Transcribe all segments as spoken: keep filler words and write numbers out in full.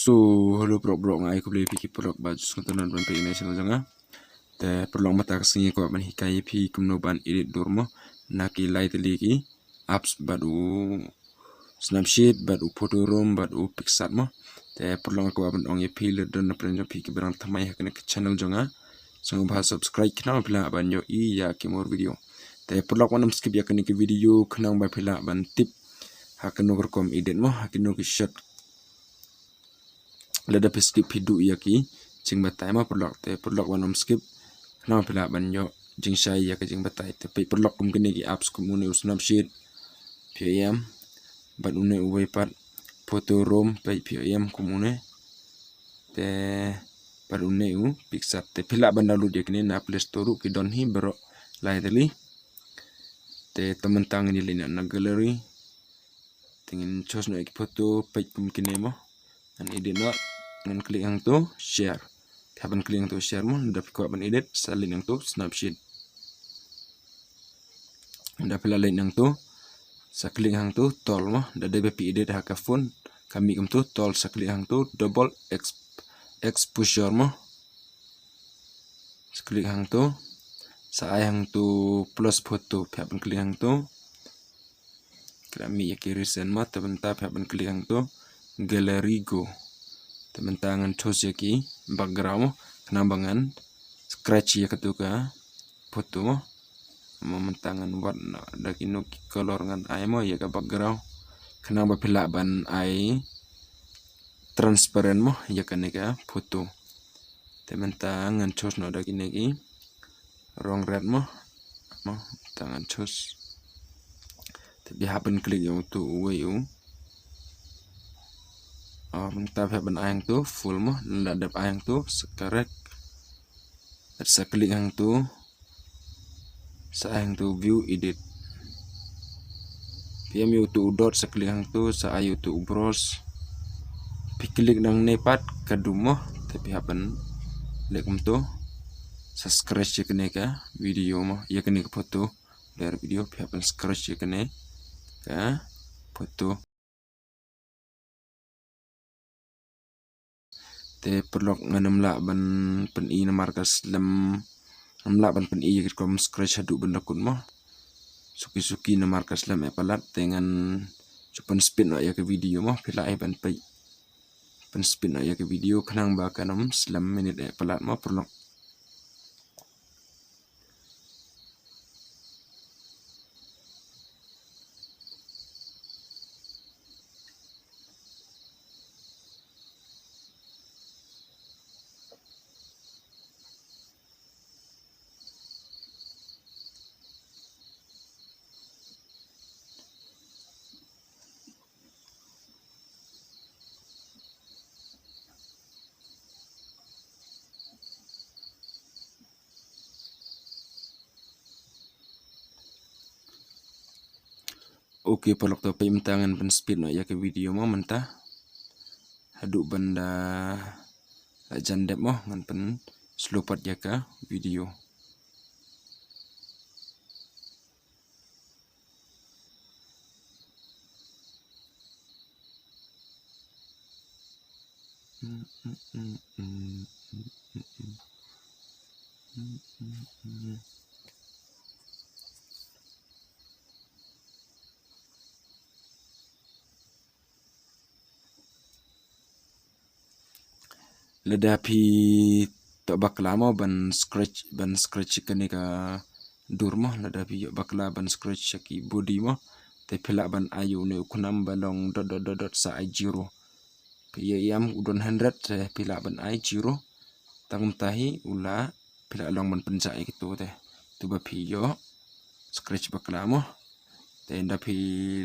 So, hello paralok, paralok, nga ai khublei ïa phi ki paralok ba ju sngewtynnat ban peit ïa kane ka channel jong nga. Te paralok, mynta ka sngi nga kwah ban hikai ïa phi kumno ban edit dur mo na ki lai tylli ki apps bad u Snapseed bad u Photoroom bad u PicsArt mo. Te paralok, nga kwah ban ong ïa phi lada don na pdeng jong phi kiba dang thymmai ha kane ka channel jong nga, sngewbha subscribe khnang ba phi lah ban ïohi ïa ki more video. Te paralok, wat nym skip ïa kane ka video khnang ba phi lah ban tip ha kano ka rukom edit mo, ha kano ki shot lada phi skip phi duh ïa ki jingbatai mo paralok. Te paralok, wat nym skip khnang ba phi lah ban ïoh jingshai ïa ka jingbatai. Te peit paralok, kum kine ki apps kum une u Snapseed, phi ïohi em, bad une uwei pat Photoroom, peit phi ïohi em, kum une. Te bad une u PicsArt. Te phi lah ban download ïa kine na Play Store ruh, ki don hi baroh lai tylli. Te mynta ngin ïa leit noh na gallery. Te ngin choose noh ïa ki photo, peit kum kine mo. Ngan edit noh, ngan click hangto share. Phi hap ban click hangto share mo, lada phi kwah ban edit, sa leit hangto Snapseed. Lada phi la leit hangto, sa click hangto tools mo, lada dei ba phi edit ha ka phone, ka mih kumto, tools, sa click hangto double ex-, exposure mo. Sa click hangto, sa ai hangto plus photo, phi hap ban click hangto. Ka la mih ïa ki recent mo, te mynta phi hap ban click hangto gallery go. Te mynta ngan choose ïa ki background mo, khnang ba ngan scratch ïa kato ka photo mo. Mo mynta ngan wad noh da kino ki color ngan ai mo ïa ka background, khnang ba phi lah ban ai transparent mo ïa kane ka photo. Te mynta ngan choose noh da kine ki rong red mo. Mo, mynta ngan choose. Te phi hap ban click ïa uto uwei u. Ah, mynta phi hap ban ai hangto full mo, lada dep ai hangto sa correct. Sa click hangto, sa ai hangto view edit. Phi ïam ïa uto u dot, sa click hangto, sa ai ïa uto u brush. Phi click nangne pat ka dum mo, te phi hap ban leh kumto. Sa scratch ïa kane ka video mo, ïa kane ka photo. Blur video, phi hap ban scratch ïa kane ka photo. Te paralok, ngan ym lah ban pyni namar ka slem, ngam lah ban pyni ïa ka rukom scratch haduh ban da kut mo. Suki suki namar ka slem eh palat, te ngan shu pynspeed noh ïa ka video mo, phi lah hi ban peit. Pynspeed noh ïa ka video khnang ba kan ym slem minit eh palat mo paralok. Okay paralok, to peit mynta ngan pynspeed noh ïa ka video mo mynta. Haduh ban da la jan dep mo, ngan pynslow pat ïa ka video. Lada phi toh bakla mo ban scratch, ban scratch kane ka dur mo, lada phi ïoh bakla ban scratch sha ki body mo, te phi lah ban ai ïa une u khnam ba long dot dot dot dot, sa ai zero. Phi ïa ïam u don hundred, te phi lah ban ai zero. Tang kumta hi u la, phi lah long ban pynjah ïa kito te. To ba phi ïoh scratch bakla mo. Te ynda phi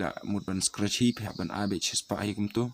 la mut ban scratch hi, phi hap ban ai beit shispah hi kumto.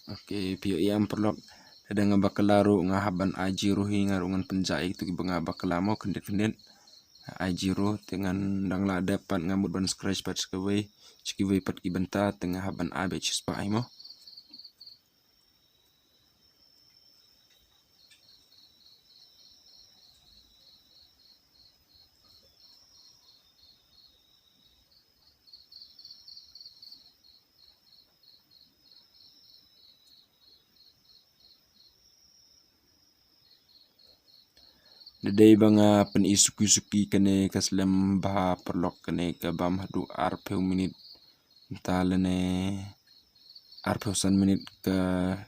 Okay, phi ïoh ïam paralok. Lada nga bakla ruh nga hap ban ai zero hi, nga ruh ngan pynjah ïa kito kiba nga bakla mo khyndiat khyndiat. Ai zero, te ngan dang la dep pat nga mut ban scratch pat sa kawei. sha kiwei pat ki bynta, te nga hap ban ai beit shispah hi mo. Da dei ba nga pyni suki suki kane ka slem bha paralok, kane ka bam haduh arphew minit. Mynta lane arphew san minit ka,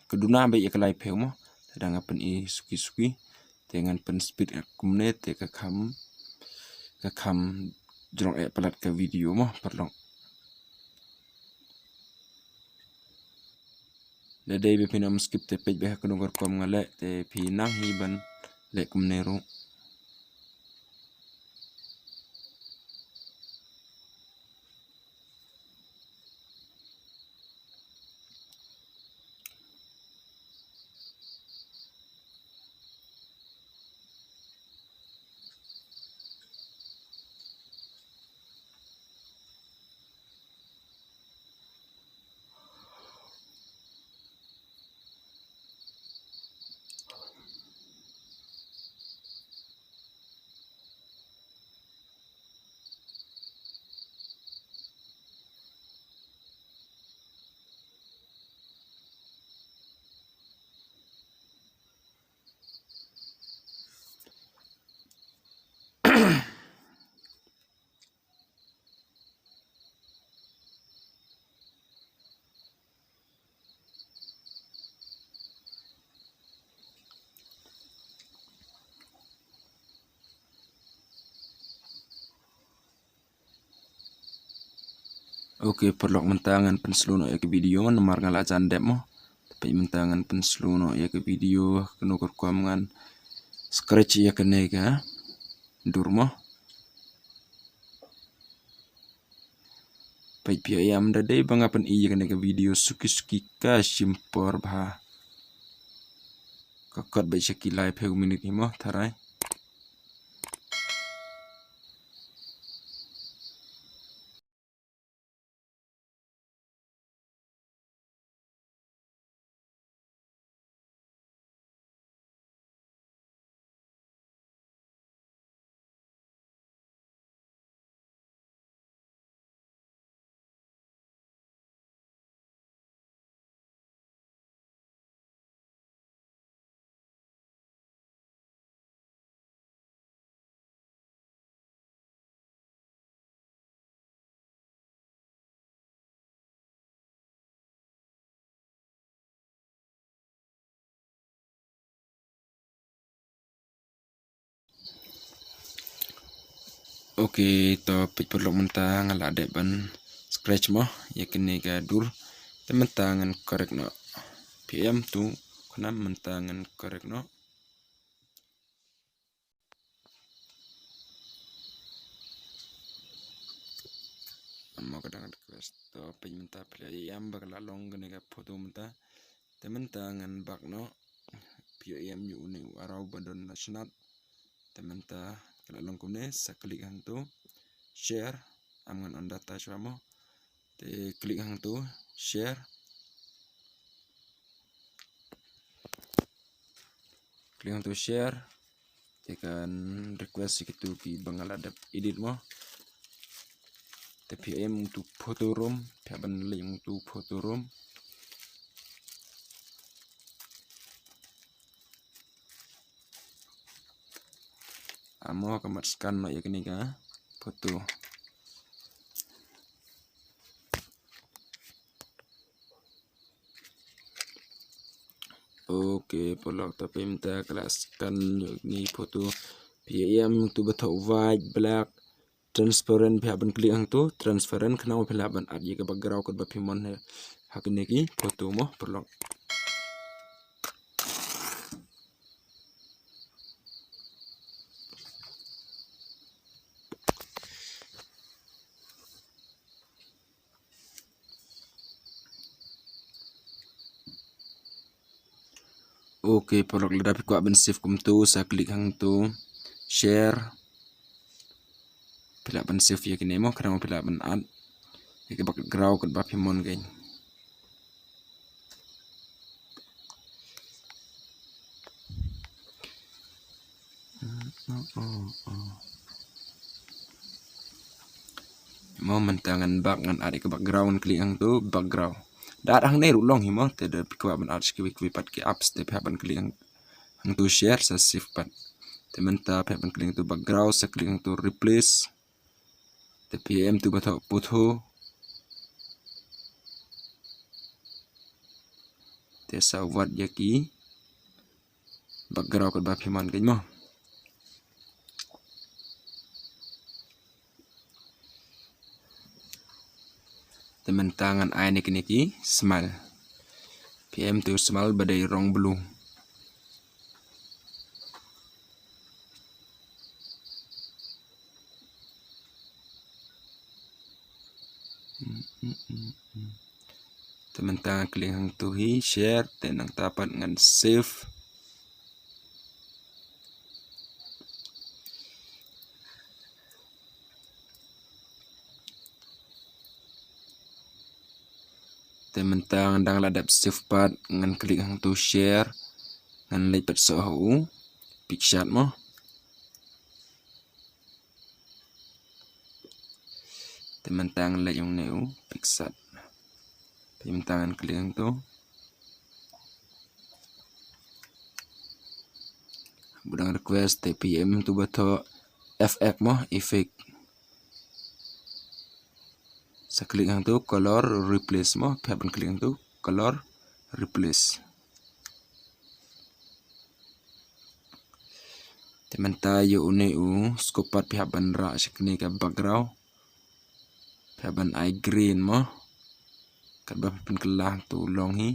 ka duna beit ïa ka laiphew mo. Te da nga pyni suki suki. Te ngan pyn speed kumne te ka kham, ka kham jrong eh palat ka video mo paralok. Da dei ba phin ym skip te peit beit ha kano ka rukom nga leh, te phi nang hi ban leh kumne ruh. Ok paralok, mynta ngan pynslow noh ïa ka video namar nga la jan dep mo. Te peit mynta ngan pynslow noh ïa ka video, kano ka rukom ngan scratch ïa kane ka dur mo. Peit phi ïa em, da dei ba nga pyni ïa kane ka video suki suki ka shim por bha. Ka kot beit sha ki laiphew minit hi mo, tharai. Ok, to peit paralok, mynta nga la dep ban scratch mo ïa kane ka dur. Te mynta ngan correct noh. Phi ïa em tu, khnang mynta ngan correct noh. Mo ka dang request. To peit mynta phi la ïa em ba ka la long kane ka photo mynta. Te mynta ngan back noh. Phi ïa em ïa une u arrow ba don la shnat. Te mynta ka la long kumne, sa click hangtu share. Am ngan on data shuwa mo. Te click hangtu share. Click hangtu share. Te kan request ïa kitu kiba nga la dep edit mo. Te phi ïa em ïa utu photo room, phi hap ban leh ïa utu photo room. Amo ka mat scan noh ïa kane ka photo. Ok, paralok, to peit mynta ka la scan ïa kane photo. Phi ïa em ïa utu ba thoh white, black, transparent, phi hap ban click hangtu transparent, khnang ba phi lah ban add ïa ka background katba phi mon ha kine ki photo mo paralok. Ok paralok, lada phi kwah ban save kumtu, sa click hangtu share. Phi lah ban save ïa kine mo, khnang phi lah ban add Ïa ka background katba phi mon kein. Mo mynta ngan back, ngan add ïa ka background, ngan klik hangtu background. Da add hangne ruh long hi mo, te da phi kwah ban add sha kiwei kiwei pat ki apps te phi hap ban klik hang, hangtu share sa save pat. Te mynta phi hap ban klik hangtu background sa klik hangtu replace. Te phi em tu ba thoh photo. Te sa wad ïa ki background katba phi mon kein mo. Te mynta ngan ai ne kine ki smile. Phi em tu smile ba dei rong blue. Te mynta ngan klik hangtu hi share, te nangta pat ngan save. Te mynta ngan dang la dep save pat, ngan klik hangtu share, ngan leit pat sha u PicsArt mo. Te mynta ngan leit ïa une u PicsArt. Te mynta ngan klik hangtu. Ba dang request te phi em tu ba thoh F X mo, effect. Sa klik hangtu color replace mo, phi hap ban klik hangtu color replace. Te mynta ïa une u scope pat phi hap ban rah sha kane ka background. Phi hap ban ai green mo. Katba phi pynkylla hangtu long hi.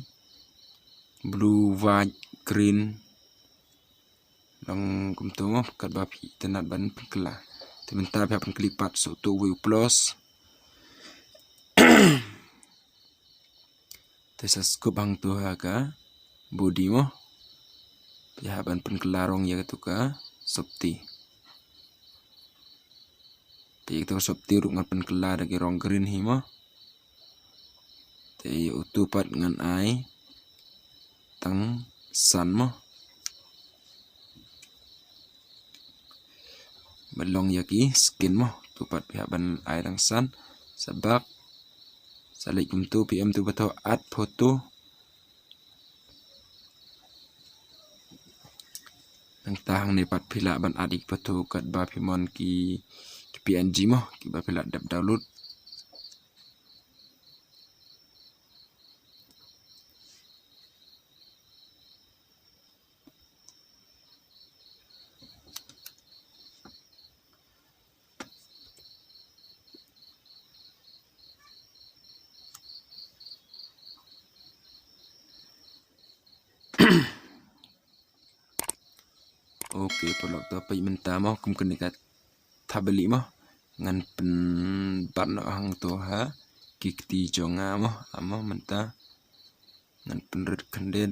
Blue, white, green. Long kumtu mo, katba phi itynnad ban pynkylla. Te mynta phi hap ban klik pat sha utu uwei u plus. Te sa scope hangtu ha ka body mo. Phi hap ban pynkylla rong ïa katu ka sopti. Te ïa katu ka sopti ruh ngan pynkylla da ki rong green hi mo. Te ïa utu pat ngan ai tang san mo. Ba long ïa ki skin mo. Tu pat phi hap ban ai tang san. Sa back. Sa leit kumtu, phi em tu ba thoh add photo. Nangta hangne pat phi lah ban add ïa ki photo katba phi mon, ki, ki P N G mo, kiba phi lah dep download. Okay, paralok, to peit mynta mo, kum kane ka thapbalieh mo. Ngan pynbat noh hangto ha ki kti jong nga mo, amo mynta. Ngan pynrit khyndiat.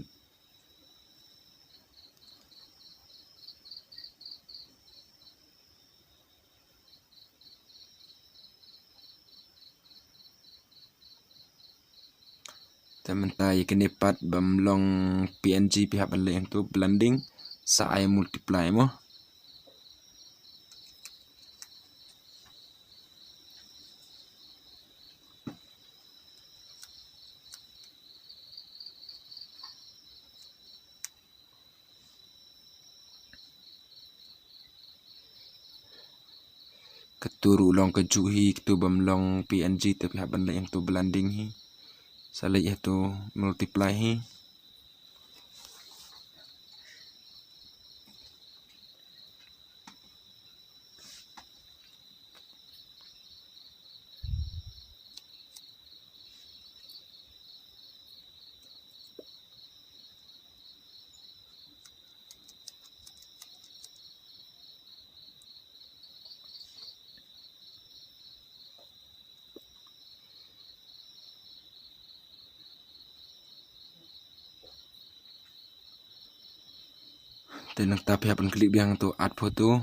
Te mynta ïa kine pat bym long P N G phi hap ban leh hangto blending sa ai multiply mo. Katu ruh long kajuh hi, katu bym long P N G te phi hap ban leh hangto blending hi. Sa leh hangto multiply hi. Te nangta phi hap ban klik biang hangto add photo.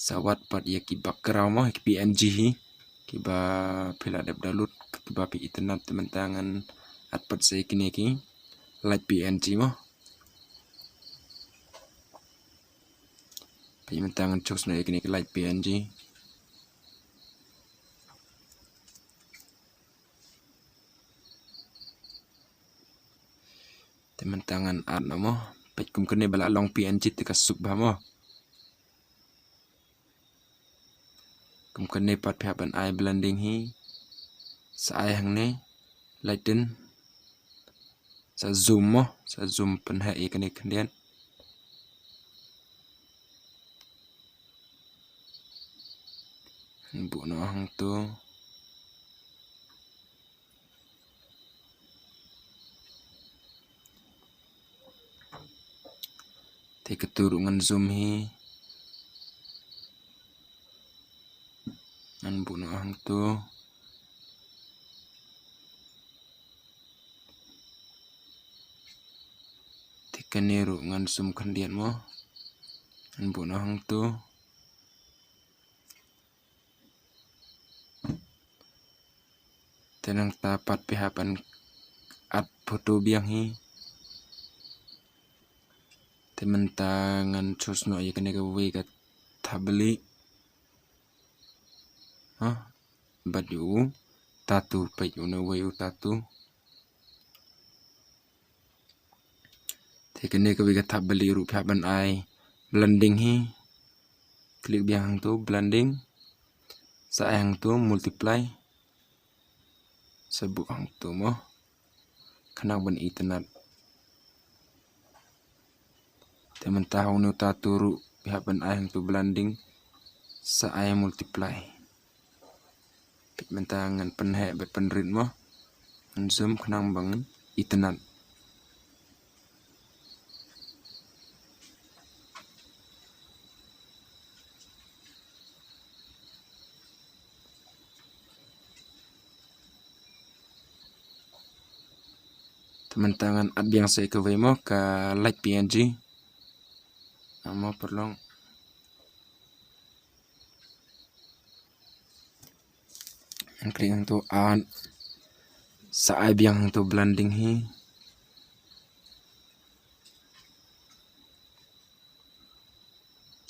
Sa wad pat ïa ki background mo, ïa ki P N G hi. kiba phi la dep download, kiba phi itynnad. Te mynta ngan add pat sa ïa kine ki light P N G mo. Peit mynta ngan choose noh ïa kine ki light P N G. Te mynta ngan add noh mo. Peit kum kane ba la long P N G te ka suk bha mo. Kum kane pat phi hap ban ai blending hi. Sa ai hangne, lighten. Sa zoom mo, sa zoom pynheh ïa kane khyndiat. Buh noh hangto. Te katu ruh ngan zoom hi. Ngan buh noh hangto. Te kane ruh ngan zoom khyndiat mo. Ngan buh noh hangto. Te nangta pat phi hap ban add photo biang hi. Te mynta ngan choose noh ïa kane kawei ka thapbalieh. Ha? Bad ïa u tattoo, peit une uwei u tattoo. Te kane kawei ka thapbalieh ruh phi hap ban ai blending hi. Click biang hangto blending. Sa ai hangto multiply. Sa buh hangto mo. Khnang ban itynnad. Te mynta ha une u tattoo ruh phi hap ban ai hangto blending. Sa ai multiply. Peit mynta ngan pynheh bad pynrit mo. Ngan zoom khnang ba ngan itynnad. Te mynta ngan add biang sa ïa kawei mo ka light P N G. Amo paralok. Ngan click hangto add. Sa ai biang hangto blending hi.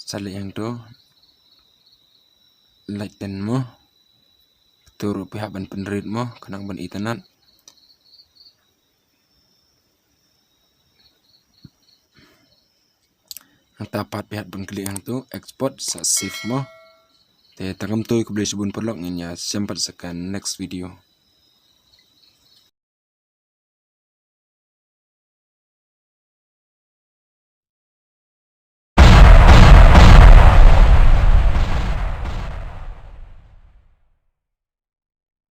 Sa leh hangto lighten mo. Katu ruh phi hap ban pynrit mo khnang ban itynnad. Nangta pat phi hap ban click hangto export sa save mo. Te tang kumto, khublei shibun paralok, ngin ïa shem pat sa ka next video.